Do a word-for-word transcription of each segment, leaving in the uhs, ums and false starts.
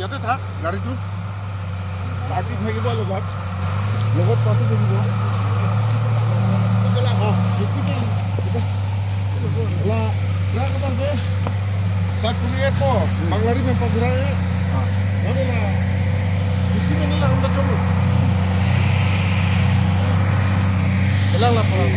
ইয়াতে থাক, গাড়ীটো। পাৰ্টি থাকিব লগত, লগত পাৰ্টি থাকিব। অ, লা, লা, কথা আছে। Sat puluh ekor, Bangladesh memang pagura ya. Mana lah? Di sini mana lah, udah coba. Bilang lah, Pak.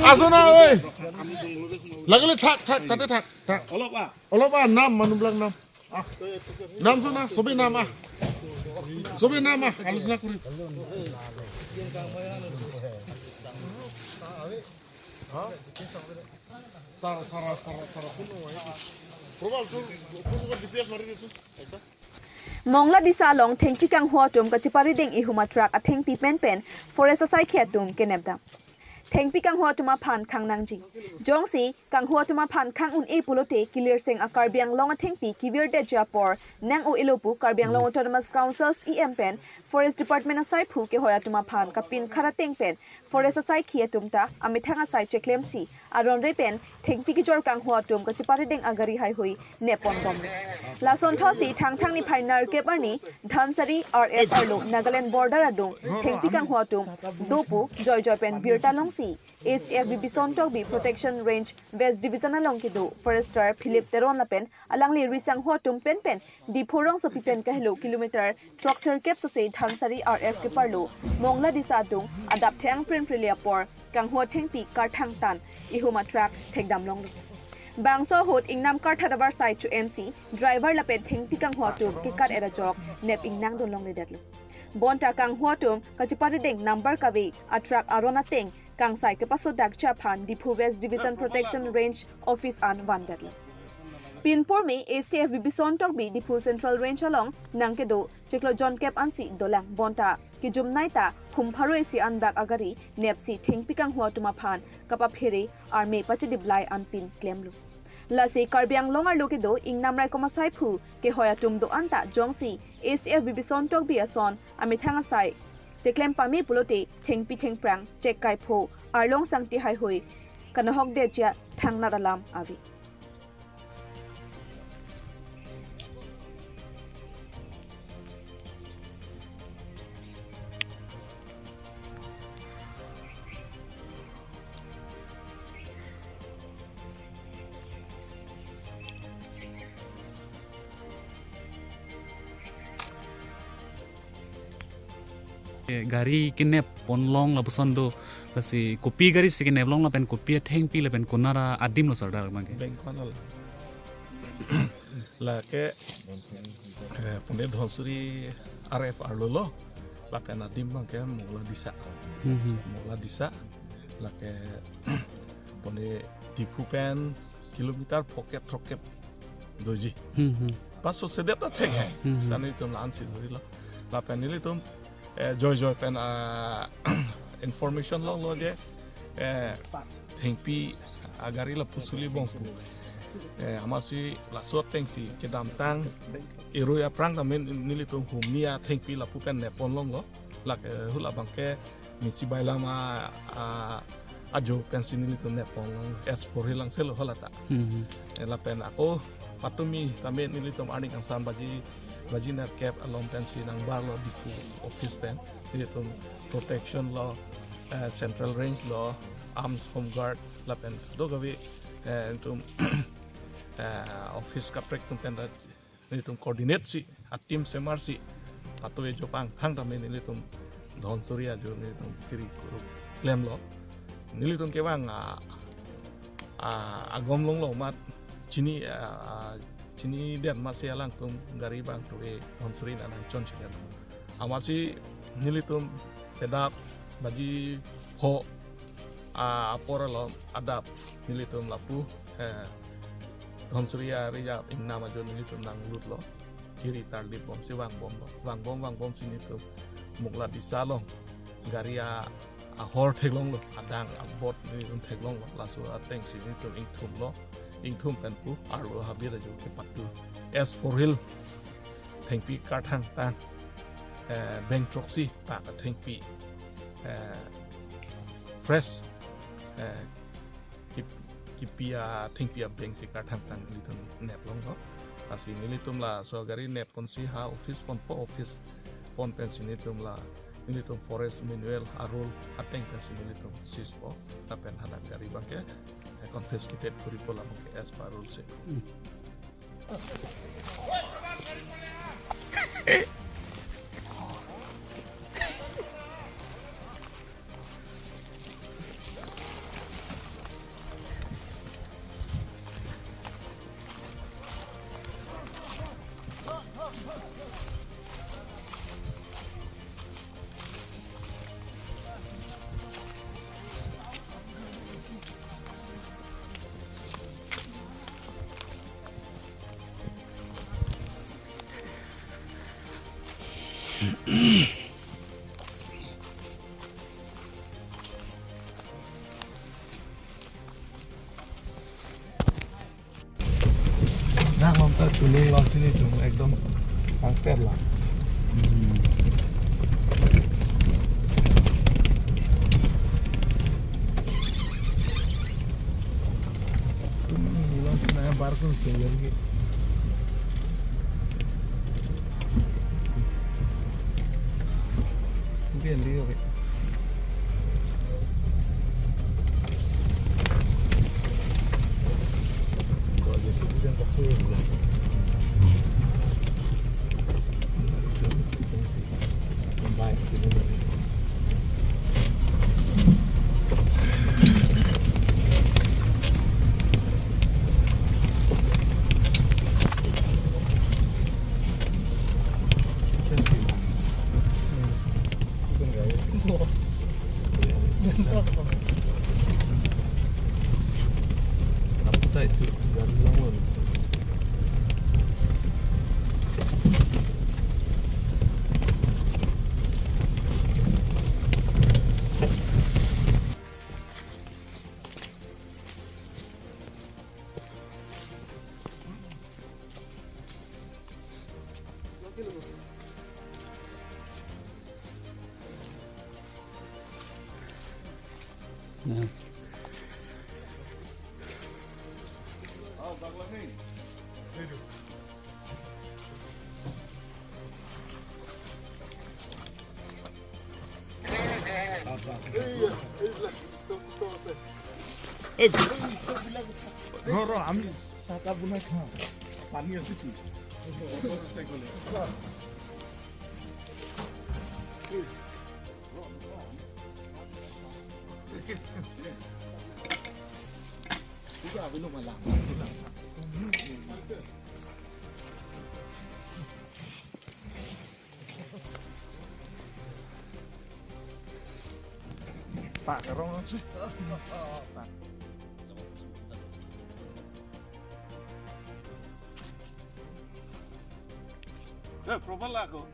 Aso na, oi. Lagi le thak, thak, thak, thak, thak. Olop ah. Olop ah, nam, manu bilang nam. Ah. Nam so na, sobe nam ah. Sobe nam ah, alusna kuri. Sara, sara, sara, sara, kuno, eh. Probal tu, kuno ka D P S mari tu. Mongla Disa along thengpi kanghu atum kacheparideng ihum atruck athengpi penpen forest asaikhi atum kenep dam. Thengpi kanghu atum aphan khang nangji. Jongsi kanghu atum aphan khang un-e pulote kilirseng a Karbi Anglong athengpi kevirdetji apor nang-o-elo pu Karbi Anglong Autonomous Council C E M pen Forest Department asaiphu kehoi atum aphan kapinkhat ateng pen forest asaikhi atum ta amethang asai cheklemsi aron re pen thengpi kejor kanghu atum kacheparideng agari haihui nepon bomlo. Lason thotsi Thangthang niphai nerkep arni Dhansiri R F arlo Nagaland border adung thengpi kanghu atum do pu joijoi pen birta longsi A C F Bibison Tokbi Protection Range West Division along kedo Forester Philip Teron lapen alangli risangho atum penpen Diphu rongsopi pen kahelo kilometer throksirkep sose Dhansiri R F keparlo Mongla Disa adung adap theng prim prili apor kanghu athengpi karthang tan ihum atruck thekdam longlo. Bangso ahut ingnam kartha davar sai chu M C driver lapen thengpi kanghu atum kekat erajok nep ingnang dun longledetlo. Bonta kanghu atum kacheparideng number kave atruck aron ateng kangsai kepasodakji aphan Diphu West Division Protection Range Office an vandetlo. Pinpur me A C F Bibison Tokbi Diphu Central Range along nangkedo chiklo jonkep ansi dolang bonta kejumnai ta hum pharo isi anbak agari nepsi thengpi kanghu atum aphan kapaphere arme pachediplai anpin klemlo. Lasi Karbi Anglong arlo kedo ingnam raikom asaiphu kehoi atum do-an ta jongsi A C F Bibison Tokbi ason amethang asai cheklem pame pulote thengpi thengphrang chek kaipho arlong sangti haihui kanahokdetji thangnat alam ave. Eh, gari kenep ponlong lapuson do, lasi kopi gari si kenep long lapen kopi athengpi lapen konat adim lo sardar mangke. Bengkwan lo. Lake, eh, pune Dhansiri R F arlo lo. Lake adim bangke Mongla Disa. Hmm, hmm. Mongla Disa. Lake pune Diphu pen kilometer phokep throkkep doji. Hmm, hmm. Paso sedet ta thek he. Hmm, hmm. Sani tum la-an si duri lo. Lapen nelitum, eh, joijoi pen, ah, information longlo je, eh, thengpi agari lapu suli bom pu. Eh, amatsi laso atengsi kedamtang erui aphrang ta main nelitum humni athengpi lapu pen nepon longlo. Lake, eh, hula bangke misi bailam a, a, ajo pensi nelitum nepon long S four hilang selo hala ta. Hmm, hmm. Eh, lapen ako patumi tame nelitum arni kangsam baji, baji nerkep along pensi nangbarlo Diphu office pen. Nelitum protection lo, eh, Central Range lo, Armed Home Guard lapen do kave, eh, nelitum, eh, office kaprek atum pen ta nelitum coordinate si, a-team semar si, patu ejo pangthang tame nelitum Dhansiri ajo nelitum kiri kuru klemlo. Nelitum kevang a, a, agom longlo amat chini, a, a, chinidet amatsi alangtum gari bang tu e Dhansiri nanang chonchidet. Amatsi nelitum pedap baji pho a, apor along adap nelitum lapu, eh, Dhansiri a-reserve ingnam ajo nelitum nanglutlo. Kiri tarlip bomsi vangbomlo. Vangbom, vangbomsi nelitum Mongla Disa along gari a, ahor theklonglo. Adang abot nelitum theklonglo. Laso atengsi nelitum ingthumlo. Ingthum pen pu arlo habit ajo kepatu S four hill thengpi karthang tang, eh, beng throksi ta thengpi, eh, fresh, eh, kip-, kipi athengpi abeng si karthang tang ilitum nep longlo. Lasi nelitum laso gari nep ponsi ha office ponpo, office pon pensi nelitum la, nelitum forest manual a-rule ateng pensi nelitum seizpo. Lapen hadak gari abangke, eh, confiscated koripo, labangke as per rule si. Nang mamta tuning long sini tum ekdom pangster la. Tuning long sini barkun sini. Bien, digo que. Ro, ro, ami sata bunai kha. Pani ase ki? Pak, karong. Eh, proper lah kok.